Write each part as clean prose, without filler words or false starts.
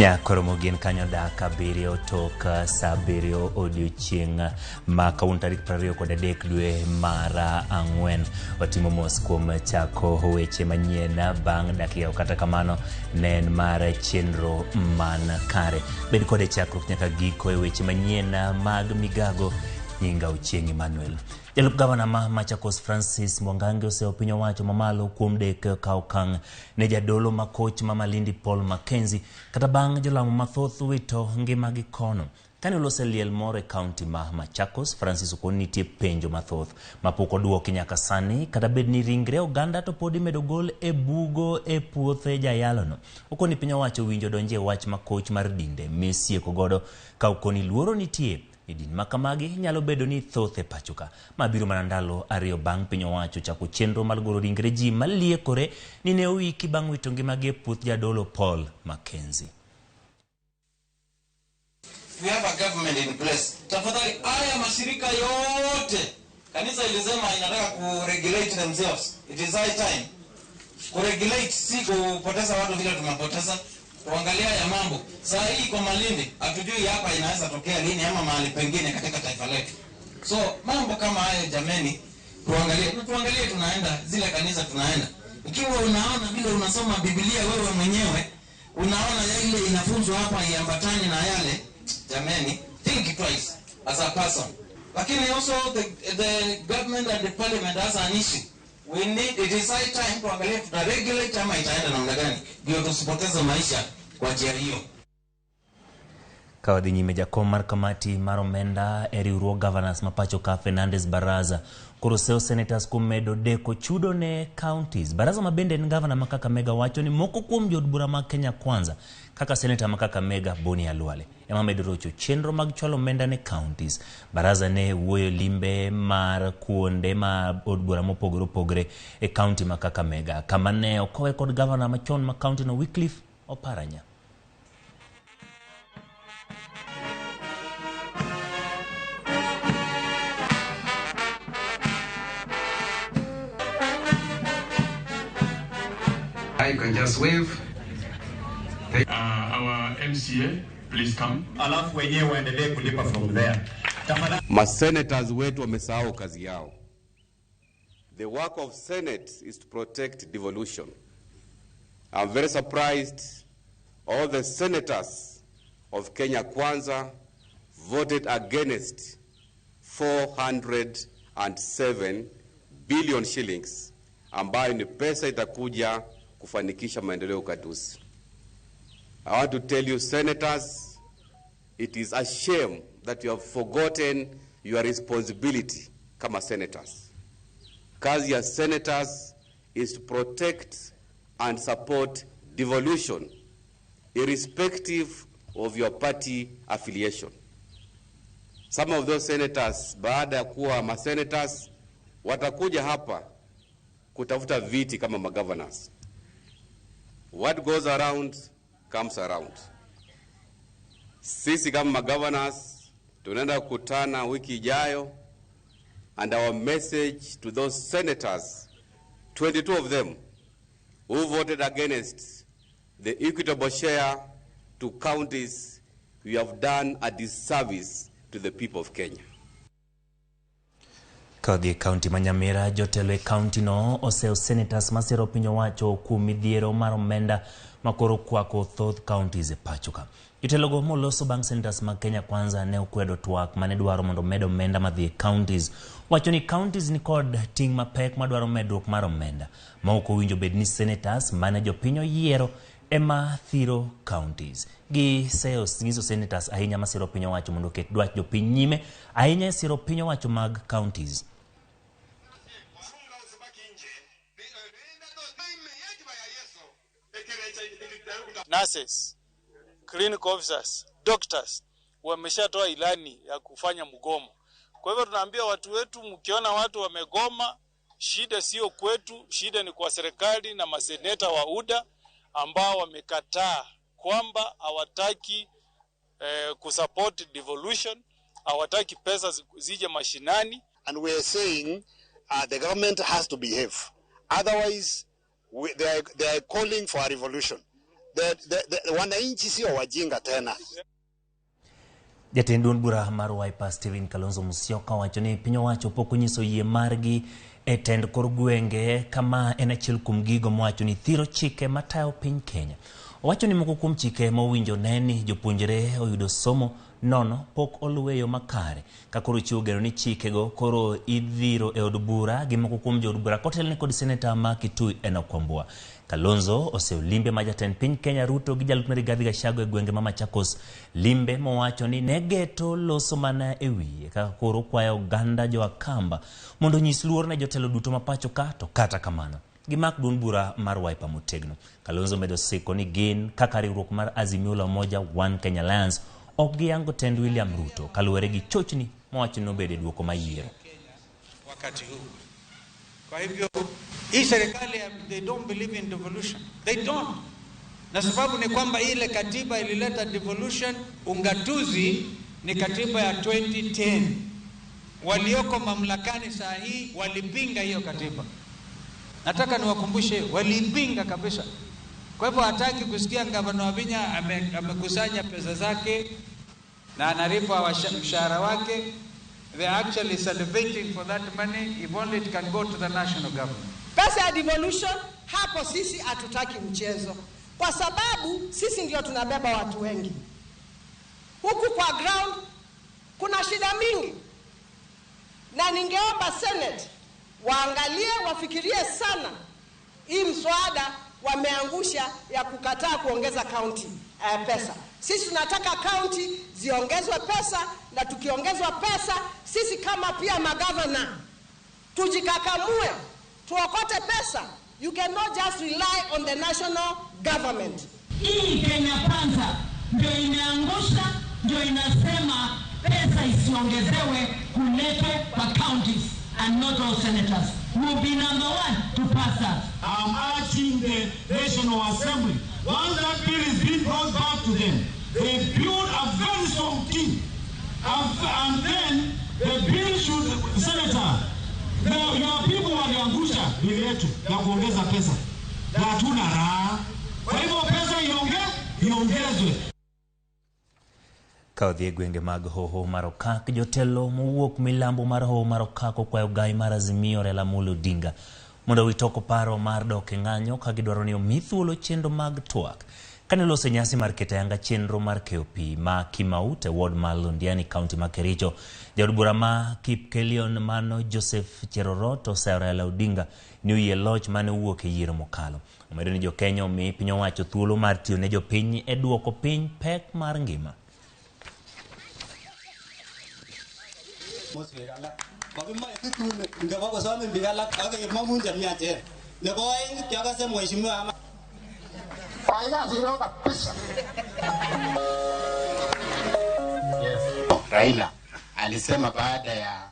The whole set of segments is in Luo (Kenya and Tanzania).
Nyakoro mogien kanyo dak 7 tok saa 7 odiochieng' ma kawuono tarik 23 dwe mar 4. Watimo mos kuom chako weche manyien bang' dakika, kata kamano ne en mar chenro man kare. Bed kode chakruok nyaka giko e weche manyien mag migago. Nyinga Ochieng' Emmanuel. Jalup gavana ma Machakos Francis Mwangangi oseyo piny owacho mamalo kuom dek kawo okang' ne jadolo ma koch ma Malindi Paul Mackenzie kata bang' jolamo mathoth wito ngimagi kono. Kane oloso e liel moro e kaunti ma Machakos, Francis okoni nitie penjo mathoth mapok oduoki nyaka sani, kata bed ni ringre oganda to pod imedo gol e bugo e puothe jayalono. Okoni piny owacho winjo donje wach ma koch mar dinde misieko godo ka okoni luoro nitie ni din ma kamagi nyalo bedo ni thoth e pacho ka. Ma biro mana ndalo 2 bang' piny owacho chako chenro mar golo ringre ji maliekore ni ne oiki bang' wito ngimagi e puoth jadolo Paul Mackenzie. We have a government in place. Tafadhali, haya mashirika yote kanisa ilisema inataka kuregulate themselves. It is high time. Kuregulate si kupoteza watu vile tumepoteza. Kuangalia ya mambo. Saa hii kwa Malindi hatujui hapa inaweza tokea lini ama mahali pengine katika taifa letu. So mambo kama hayo jameni, tuangalie. Tuangalie tunaenda zile kanisa tunaenda. Ikiwa unaona vile unasoma Biblia wewe mwenyewe, unaona ile inafunzwa hapa iambatane na yale, jameni, think twice as a person. Lakini also the government and the parliament has an issue. We need, it is high time tuangalie tuta regulate ama itaenda namna gani ndio tusipoteze maisha kwa njia hiyo. Ka wadhi nyime, jakom mar kamati mar omenda e riwruog governors ma pacho ka Fernandez Baraza koro oseyo senators kuom medo deko chudo ne counties. Baraza ma bende en gavana ma Kakamega wacho ni moko kuom jood bura mag Kenya Kwanza kaka seneta ma Kakamega Boni Khalwale ema medo rocho chenro mag chwalo omenda ne counties. Baraza ne wuoyo limbe mar kuonde ma od bura mopogore opogore e county ma Kakamega kama ne okowe kod gavana machon ma county no Wycliffe Oparanya. You can just wave. Our MCA, please come. Alafu wenyewe waendelee kulipa from there. Masenators wetu wamesahau kazi yao. The work of Senate is to protect devolution. I'm very surprised all the senators of Kenya Kwanza voted against 407 billion shillings ambayo ni pesa itakuja kufanikisha maendeleo ugatuzi. I want to tell you senators, it is a shame that you have forgotten your responsibility kama senators. Kazi ya senators is to protect and support devolution irrespective of your party affiliation. Some of those senators, baada ya kuwa ma senators, watakuja hapa kutafuta viti kama magovernors. What goes around comes around. Sisi kama magovernors tunaenda kukutana wiki ijayo, and our message to those senators, 22 of them who voted against the equitable share to counties, we have done a disservice to the people of Kenya. Kodhi e kaunti ma Nyamira, jotelo e kaunti no oseyo senators masiro piny owacho kuom midhiero mar omenda makoro kwako thoth counties e pacho ka. Jotelogo moloso bang' senators mag Kenya Kwanza ne okwedo twak mane dwaro mondo omed omenda madhi e counties. Wacho ni counties ni kod ting' mapek madwaro medruok mar omenda ma ok owinjo bed ni senators mane jopiny oyiero ema thiro counties. Gi seyo nyiso senators ahinya masiro piny owacho mondo oket dwach jopiny nyime ahinya e siro piny owacho mag counties. Nurses, clinical officers, doctors wameshatoa ilani ya kufanya mgomo. Kwa hivyo tunaambia watu wetu, mkiona watu wamegoma, shida sio kwetu, shida ni kwa serikali na maseneta wa UDA ambao wamekataa kwamba hawataki kusupport devolution, hawataki pesa zije mashinani. And we are saying the government has to behave. Otherwise, they are calling for a revolution. the wananchi sio wajinga tena. Jatend duond bura mar Wiper Stephen Kalonzo Musyoka owacho ni piny owacho pok onyiso yie margi e tend kor gwenge kama en achiel kuom gigo mowacho ni thiro chike matayo piny Kenya. Owacho ni moko kuom chike mowinjo ne ni jopuonjre oyudo somo nono pok oluw e yo makare ka koro chiwo geno ni chikego koro idhiro e od bura gi moko kuom jood bura kotelne kod seneta ma Kitui Enoch Wambua. Kalonzo oseyo limbe ma jatend piny Kenya Ruto gi jalupne Rigathi Gachagua e gwenge ma Machakos, limbe mowacho ni ne geto loso mana e wiye kaka koro okwayo oganda jo Akamba mondo onyis luor ne jotelo duto ma pacho ka to kata kamano gimak duond bura mar Wiper motegno. Kalonzo medo siko ni gin kaka riwruok mar Azimio la Umoja One Kenya Alliance ok giyango tend William Ruto kaluwore gi chochni mowacho ni nobedo e duoko mar yiero. Wakati huu. Kwa hivyo hii serikali, they don't believe in devolution. They don't. Na sababu ni kwamba ile katiba ilileta devolution, ungatuzi ni katiba ya 2010. Walioko mamlakani saa hii walipinga hiyo katiba. Nataka niwakumbushe, walipinga kabisa. Kwa hivyo hataki kusikia gavana Wavinya amekusanya pesa zake na analipa mshahara wake. They are actually salivating for that money if only it can go to the national government. Pesa ya devolution hapo sisi hatutaki mchezo, kwa sababu sisi ndio tunabeba watu wengi. Huku kwa ground kuna shida mingi, na ningeomba Senate waangalie, wafikirie sana hii mswada wameangusha ya kukataa kuongeza county pesa. Sisi tunataka county ziongezwe pesa, na tukiongezwa pesa sisi kama pia magavana tujikakamue, tuokote pesa. You cannot just rely on the national government. Hii Kenya Kwanza ndio imeangusha, ndio inasema pesa isiongezewe kuletwe kwa counties, and not all senators will be number one to pass that. I'm urging the National Assembly, once that bill is being brought back to them, they build a very strong team. And then the bill should, Senator, your people waliangusha bill yetu ya kuongeza pesa na hatuna raha. Kwa hivyo pesa iongezwe. Ka odhi e gwenge mag Hoho mar Okak, jotelo mowuok milambo mar Hoho mar Okak okwayo gai mar Azimio Raila Amolo Odinga mondo owit oko paro mar dok e ng'anyo ka gidwaro ni omi thuolo chenro mag twak. Kane oloso nyasi mar keto ayanga chenro mar keyo pi ma Kimaut e ward mar Londiani, kaunti ma Kericho, jaod bura ma Kipkelion mano Joseph Cherorot oseyo Raila Odinga ni oyie loch mane owuok e yiero mokalo. Omedo ni jokenya omi piny owacho thuolo mar tiyo ne jopiny e duoko piny pek mar ngima. Raila alisema baada ya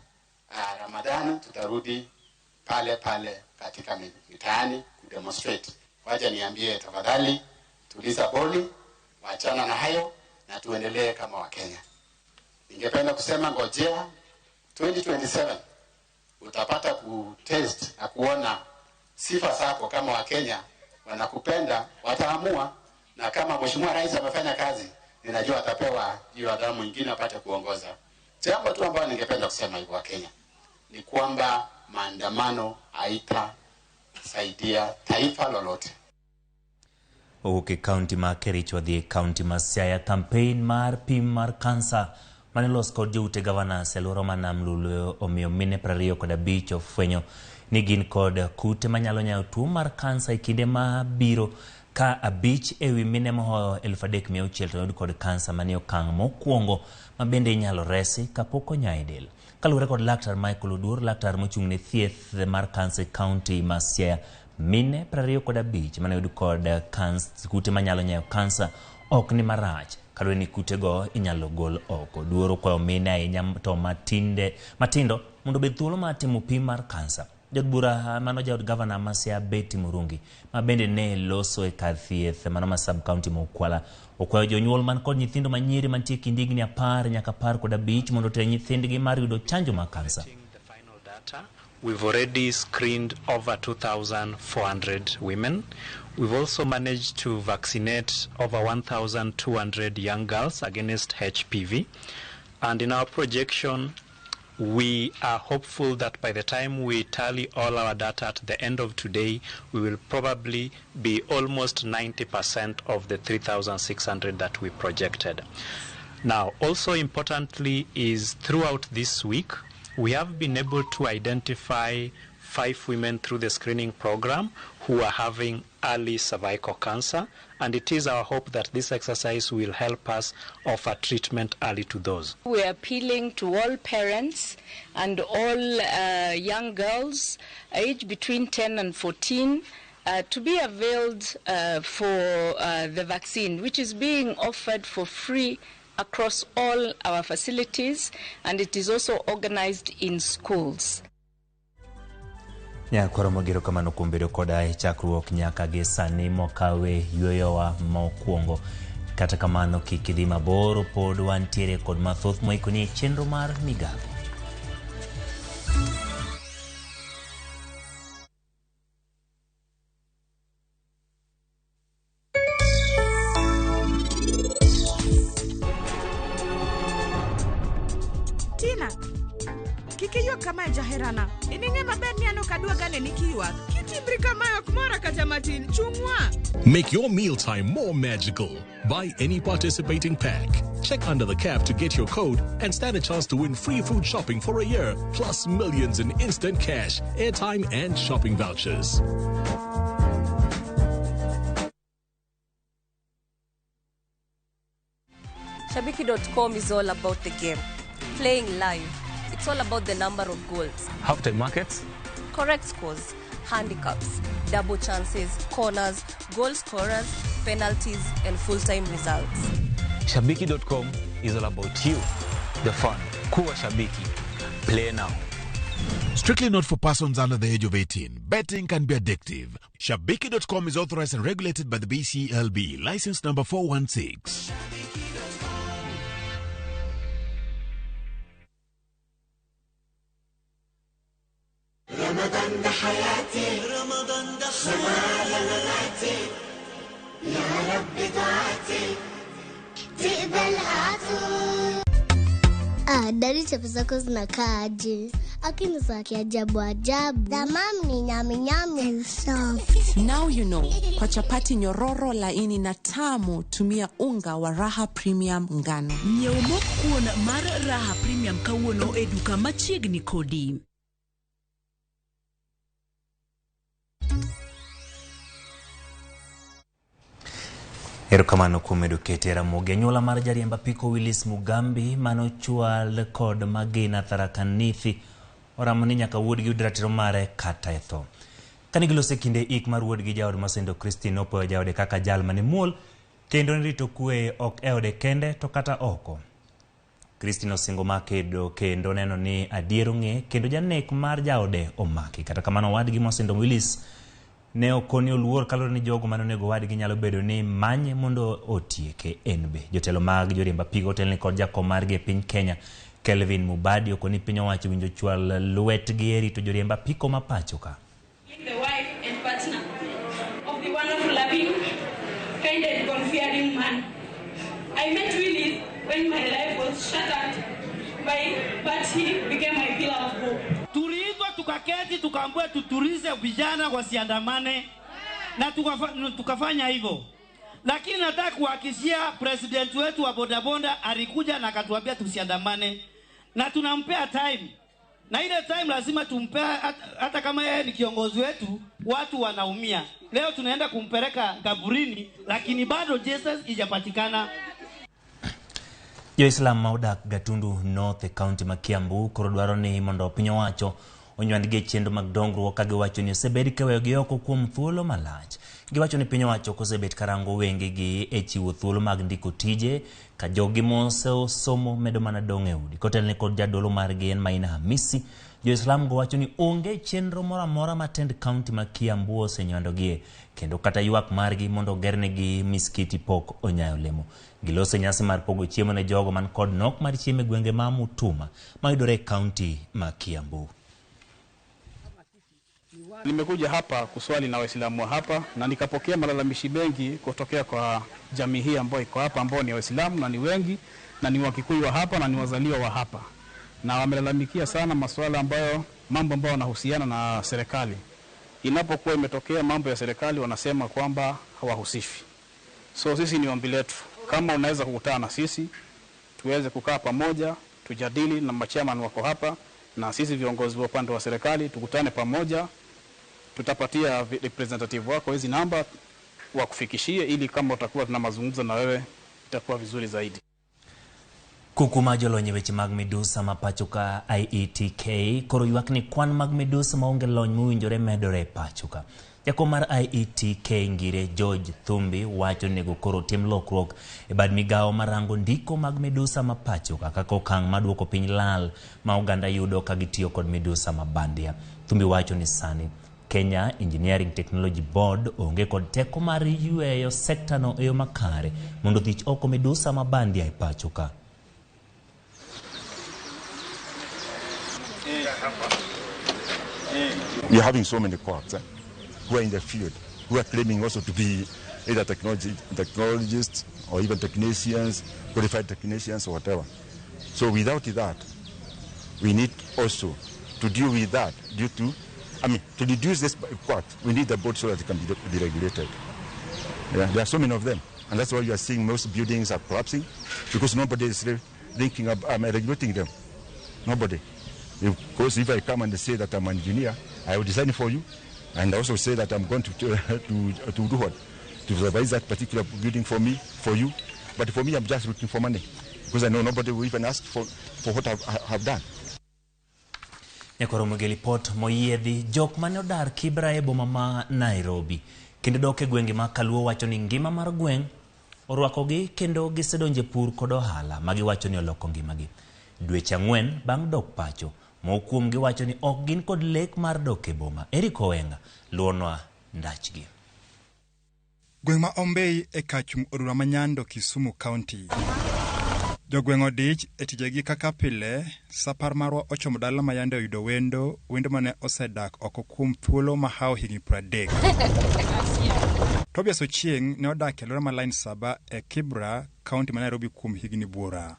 Ramadhani tutarudi pale pale katika mitaani kudemonstrate. Wacha niambie tafadhali, tuliza boli, wachana na hayo na tuendelee kama Wakenya. Ningependa kusema ngojea 2027 utapata kutest na kuona sifa zako kama Wakenya wanakupenda, wataamua. Na kama Mheshimiwa Rais amefanya kazi, ninajua atapewa hiyo adhabu mwingine apate kuongoza. Jambo tu ambalo ningependa kusema hivyo Wakenya ni kwamba maandamano haitasaidia taifa lolote. Owuok e kaunti ma Kericho wadhi e kaunti ma Siaya. Campaign mar pim mar kansa mane olos kod joute governors e alwora ma Nam Lolwe omiyo mine 25 ofwenyo ni gin kod kute manyalo nyayo tuo mar kansa e kinde mabiro, ka 5 ewi mine mohoyo 3600 to oyud kod kansa manie okang' mokwongo ma bende inyalo resi kapok onya e del. Kaluwore kod Laktar Michael Oduor, laktar mochung' ne thieth mar kansa e kaunti ma Siaya, mine 25 mane oyud kod kute manyalo nyayo kansa ok ni marach, kaluwore ni kutego inyalo gol oko. Oduor okwayo mine ahinya to matindo mondo obed thuolo mar timo pim mar kansa. Jaod bura mano jaod gavana ma Siaya Betty Murungi ma bende ne loso e kar thieth mano ma sub county ma Ukwala okwayo jonyuol man kod nyithindo manyiri mantie kind higni 10 nyaka 15 mondo oter nyithindgi mar yudo chanjo mar kansa. We've already screened over 2,400 women. We've also managed to vaccinate over 1,200 young girls against HPV. And in our projection, we are hopeful that by the time we tally all our data at the end of today, we will probably be almost 90% of the 3,600 that we projected. Now, also importantly is throughout this week, we have been able to identify 5 women through the screening program who are having early cervical cancer, and it is our hope that this exercise will help us offer treatment early to those. We are appealing to all parents and all young girls aged between 10 and 14 to be availed for the vaccine, which is being offered for free across all our facilities, and it is also organized in schools. Nyakwaro mogero kamano kuom bedo koda e chakruok nyaka gi sani mokawe yueyowa mokwongo. Kata kamano kik idhi mabor, pod wantiere kod mathoth moikoni e chenro mar migago. Tina, kik iywag kamae jaherana. In ing'e maber ni an ok adwa gane ni kiywak. Kitimbri kamae ok mora kata matin. Chung'wa. Make your mealtime more magical. Buy any participating pack. Check under the cap to get your code and stand a chance to win free food shopping for a year, plus millions in instant cash, airtime, and shopping vouchers. Shabiki.com is all about the game. Playing live. It's all about the number of goals. Halftime markets. Correct scores, handicaps, double chances, corners, goal scorers, penalties, and full-time results. Shabiki.com is all about you, the fun. Kuwa Shabiki. Play now. Strictly not for persons under the age of 18. Betting can be addictive. Shabiki.com is authorized and regulated by the BCLB. License number 416. رمضان ده حياتي، رمضان ده حياتي، مماتي، يا رب دعاتي تقبلها عطول. Ah, dadi, chapo zako zinakaa aje? Akini za kiajabu ajabu. Tamam ni nyami nyami. Soft. Now you know. Kwa chapati nyororo, laini na tamu, tumia unga wa Raha Premium ngano. Nyiew mok kuon mar Raha Premium kawuono e duka machiegni kodi. Erokamano kuom medo kete Ramogi. Anyuola mar jariemb apiko Willis Mugambi manochwal kod magina Tharaka Nithi oramo ni nyaka wuodgi yud ratiro mare kata e tho. Kane giloso e kinde ik mar wuodgi jaod Masendo Christine nopuoyo jaode kaka jal mane muol kendo nerito kwe ok e ode kende to kata oko. Christine osingo makedo kendo neno ni adier ong'e kendo janek mar jaode omaki. Kata kamano owadgi Masendo Willis ne okoni oluor kaluwore ni jogo mane onego owadgi nyalo bedo ni manye mondo otieke en be. Jotelo mag joriemb apiko otelni kod jakom margi e piny Kenya Kelvin Mubadi okoni piny owacho winjo chwal lwetgi e rito joriemb apiko ma pacho ka. The wife and partner of the wonderful, loving, kind and God-fearing man. I met Willis when my life was shattered by, but he became my pillar of hope. Tuliitwa tukaketi tukaambiwa tutulize vijana wasiandamane na tukafanya hivyo. Lakini nataka kuhakikishia president wetu wa bodaboda alikuja na akatuambia tusiandamane, na tunampea time. Na ile time lazima tumpea, hata kama yeye ni kiongozi wetu, watu wanaumia. Leo tunaenda kumpeleka kaburini, lakini bado Jesus ijapatikana. Jo-Islam ma odak Gatundu North e kaunti ma Kiambu koro dwaro ni mondo piny owacho onywandgi e chenro mag dongruok ka giwacho ni osebed keweyogi oko kuom thuolo malach. Giwacho ni piny owacho ok osebet karango wengegi e chiwo thuolo mag ndiko tije ka joggi mosesomo medo mana dong' e udi. Kotelne kod jadolo margi en Maina Hamisi, Jo-Islam go wacho ni onge chenro moro amora ma tend kaunti ma Kiambu osenywandogie kendo kata ywak margi mondo ogernegi miskiti pok onyayo lemo. Giloso nyasi mar pogo chiemo ne jogo man kod nok mar chiemo e gwenge ma Mutuma mayudore e kaunti ma Kiambu. Nimekuja hapa kuswali na Waislamu wa hapa na nikapokea malalamishi mengi kutokea kwa jamii hii ambayo iko hapa, ambao ni Waislamu na ni wengi na ni Wakikuyu wa hapa na ni wazaliwa wa hapa, na wamelalamikia sana masuala ambayo mambo ambayo yanahusiana na serikali. Inapokuwa imetokea mambo ya serikali, wanasema kwamba hawahusishwi. So sisi ni ombi letu, kama unaweza kukutana na sisi tuweze kukaa pamoja, tujadili na machairman wako hapa na sisi viongozi wa upande wa serikali tukutane pamoja, tutapatia representative wako hizi namba wakufikishie, ili kama utakuwa tuna mazungumzo na wewe itakuwa vizuri zaidi. Kuku ma jolony e weche mag midusa ma pacho ka IETK koro ywak ni kwan mag midusa maonge lony mowinjore medore e pacho ka. Jakom mar IETK Ngire George Thumbi wacho ni onego koro tim lokruok e bad migawo marango ndiko mag midusa ma pacho ka kaka okang' maduoko piny lal ma oganda yudo ka gitiyo kod midusa ma bandia. Thumbi wacho ni sani Kenya Engineering Technology Board onge kod teko mar yweyo sekta no e yo makare mondo thich oko midusa ma bandia e pacho ka. We are having so many quacks who are in the field, who are claiming also to be either technologists or even technicians, qualified technicians or whatever. So without that, we need also to deal with that due to, to reduce this quack, we need the board so that it can be deregulated. Yeah, there are so many of them. And that's why you are seeing most buildings are collapsing, because nobody is thinking of regulating them. Nobody. Because if I come and say that I'm an engineer, I will design for you, and also say that I'm going to do what? To supervise that particular building for me, for you. But for me, I'm just looking for money, because I know nobody will even ask for what I have done. Nyakoro Mugeli Port moyiedhi jok mane odar Kibra e boma ma Nairobi kendo dok e gwenge ma Kaluo wacho ni ngima mar gweng' orwakogi kendo gisedonje pur kod ohala magiwacho ni oloko ngimagi. Dweche 4 bang' dok pacho, moko kuomgi wacho ni ok gin kod lek mar dok e boma. Eric Owenga luonwa ndachgi. Gweng' ma Ombei e Kachum Odura ma Nyando, Kisumu County. Jogweng' odich e tijegi kaka pile, sapar marwa ochomo dala ma yande oyudo wendo, wendo mane osedak oko kuom thuolo mahawo higni 30. Tobias Ochieng' ne odak e alwora ma Line 7 e Kibra, kaunti ma Nairobi kuom higni buora.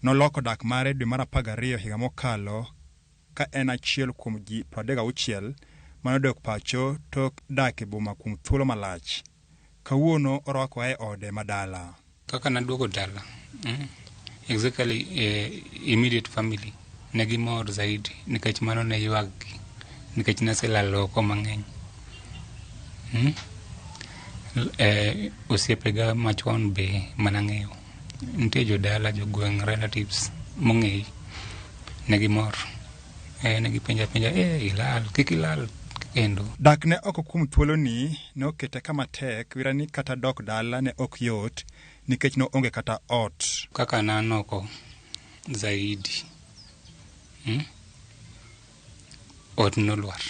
Noloko dak mare dwe mar 12 higa mokalo ka en achiel kuom ji 36 manodok pacho tok dak e boma kuom thuolo malach. Kawuono orwakowa e ode madala. Kaka naduogo dala, exactly immediate family ne gimor zaidi nikech mano ne ywakgi nikech naselalo oko mang'eny. Osiepega machon be manang'eyo nitie jodala, jogweng', relatives mong'eyi ne gimor. Ne gipenja penja, ilal, kik ilal kendo. Dak ne oko kuom thuoloni ne okete kama tek wira ni kata dok dala ne ok yot nikech ne onge kata ot. Kaka nan oko zaidi, ot nolwar.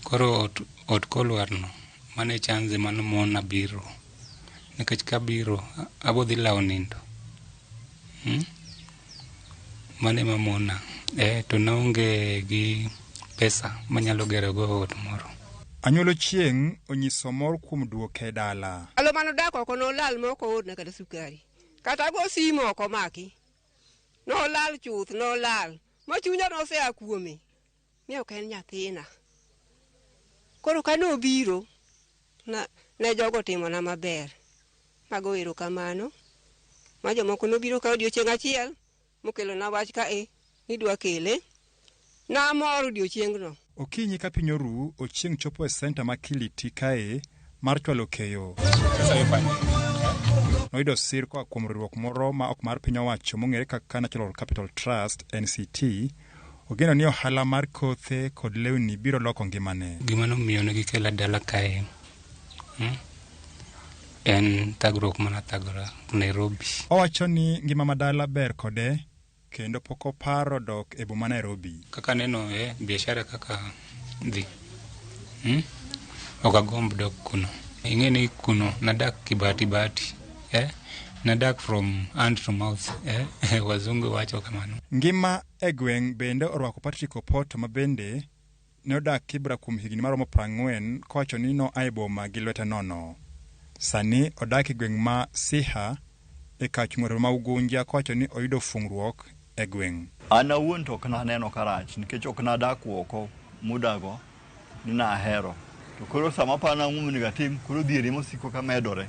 Koro ot kolwarno, mano e chanze mano mona biro. Nikech kabiro, abodhi lawo nindo. Mano ema mona. To naonge gi pesa manyalo gero go ot moro. Anyuolo Chieng' onyiso mor kuom duoke dala. Alo manodak oko nolal ma ok oorna kata sukari. Kata go simu ok omaki. Nolal chuth, nolal. Ma chunya nosea kuome. Ni ok en nyathina. Koro kanobiro, ne jogo timona maber. Mago erokamano. Ma jomoko nobiro ka odiochieng' achiel, mokelona wach kae, nidwa kele. Namor odiochieng'no. Okinyi ka piny oru, Ochieng' chopo e senta ma Kiliti kae mar chwalo keyo. Noyudo sir koa kuom riwruok moro ma ok mar piny owacho mong'ere kaka Natural Capital Trust (NCT). Ogeno ni ohala mar kothe kod lewni biro loko ngimane. Gima nomiyo ne gikela dala kae en thagruok mana thagora Nairobi. Owacho ni ngima ma dala ber kode kendo pok oparo dok e boma Nairobi. Kaka neno biashara kaka dhi, ok agomb dok kuno. Ing'e ni kuno nadak kibati bati, nadak from hand to mouth, wazungu wacho kamano. Ngima e gweng' bende orwako Patrick Opoto ma bende ne odak Kibra kuom higni maromo 40 kowacho ni noa e boma gi lwete nono. Sani odak e gweng' ma Siha e kar chung' ma Ugunja kowacho ni oyudo fung'ruok e gweng'. An awuon to ok naneno karach nikech ok nadak oko mudago ni nahero. To koro sama aparo nang'o monego atim, koro dhier ema osiko ka medore.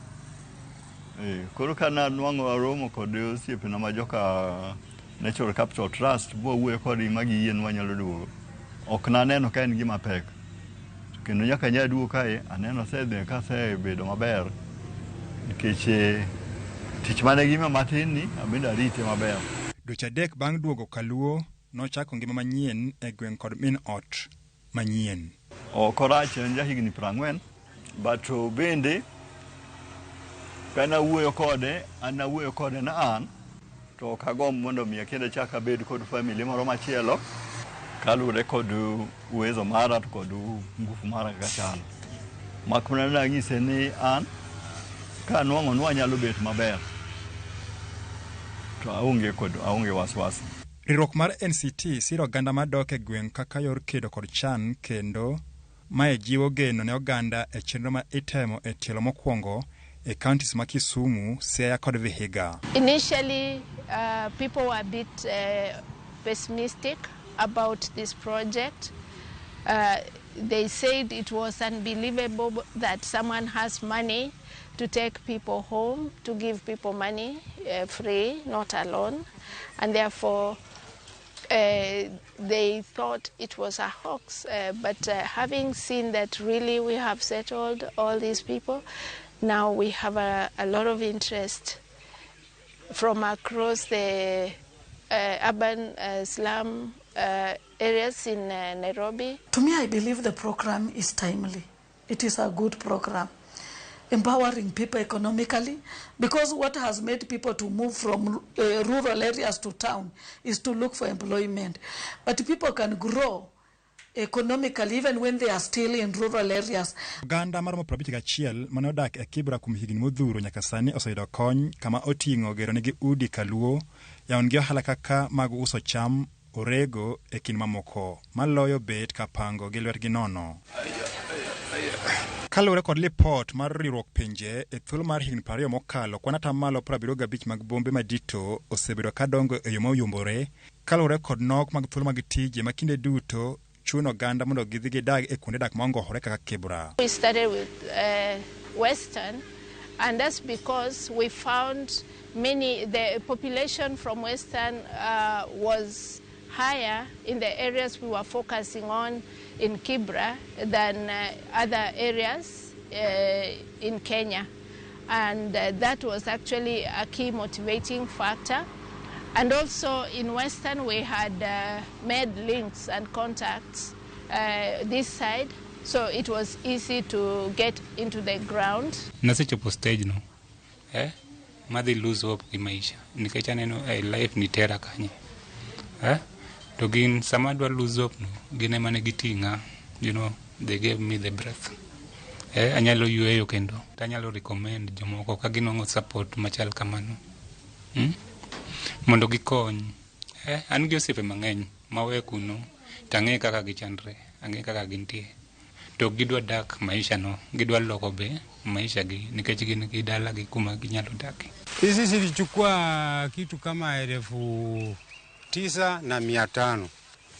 Koro ka nanwang'o aromo kod osiepena ma joka Natural Capital Trust bwawuoyo kodgi ma giyie ni wanyalo duogo. Ok naneno ka en gima pek. Kendo nyaka nya duogo kae, aneno asedhi kasebedo maber nikech tich mane gimiya matin ni abende arite maber. Dweche 3 bang' duogo Kaluo, nochako ngima manyien e gweng' kod min ot manyien. Ok orach, en jahigni 40, but bende ka nawuoyo kode, an nawuoyo kode na an to ok agomb mondo mi kendo achak abed kod family moro machielo kaluwore kod uwezo mara to kod ngufu mara kaka chalo. Mak mana nang'ise ni an ka anwang'o ni wanyalo bet maber to aonge wasiwasi. Riwruok mar NCT siro oganda madok e gweng' kaka yor kedo kod chan kendo mae jiwo geno ne oganda e chenro ma itemo e tielo mokwongo e counties ma Kisumu, Siaya kod Vihiga. Initially, people were a bit pessimistic about this project. They said it was unbelievable that someone has money to take people home, to give people money free, not a loan, and therefore they thought it was a hoax. But having seen that really we have settled all these people, now we have a lot of interest from across the urban slum areas in Nairobi. To me, I believe the program is timely. It is a good program, empowering people economically, because what has made people to move from rural areas to town is to look for employment. But people can grow economically even when they are still in rural areas. Oganda maromo 51 mane odak e Kibra kuom higni modhuro nyaka sani oseyudo kony kama oting'o gero negi udi Kaluo, yawonegi ohala kaka mag uso cham, orego e kind mamoko maloyo bet kapango gi lwetgi nono. Kaluwore kod lipot mar riwruok pinje e thuolo mar higni 20 mokalo, kwan atamalo 75 mag bombe madito osebedo kadongo e yo moyumbore kaluwore kod nok mag thuolo mag tije ma kinde duto chuno oganda mondo gidhi gidag e kuonde dak maongohore kaka Kibra. We started with Western, and that's because we found the population from Western was higher in the areas we were focusing on in Kibra than other areas in Kenya. And that was actually a key motivating factor. And also in Western we had made links and contacts this side, so it was easy to get into the ground. Nasechopo stage no, madhi lose hope gi maisha, nikech aneno life ni tera kanye. To gin sama adwa lose hope no, gin ema ne giting'a, you know, they gave me the breath. Anyalo yueyo kendo, tanyalo recommend jomoko ka ginwang'o support machal kamano. Mondo gikony. An gi osiepe mang'eny mawe kuno, tang'e kaka gichandre, ang'e kaka gintie. To gidwa dak maisha no, gidwa loko be maisha gi, nikech gin gi dala gi kuma ginyalo dake. Hizi zilichukua kitu kama 9,500.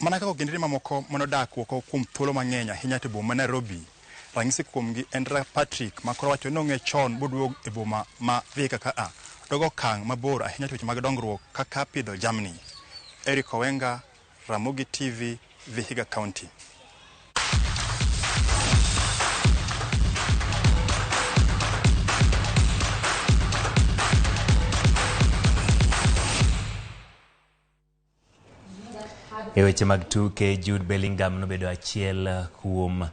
Mana kaka ogendini mamoko manodak oko kuom thuolo mang'eny ahinya to boma ma Nairobi, ranyisi kuomgi en Patrick ma koro wacho ni ong'e chon boduog e boma ma Thika ka dogo okang' mabor ahinya to weche mag dongruok kaka pidho jamni. Eric Owenga, Ramogi TV, Vihiga County. E weche mag tuke, Jude Bellingham nobedo achiel kuom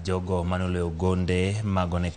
jogo manoloyo gonde magone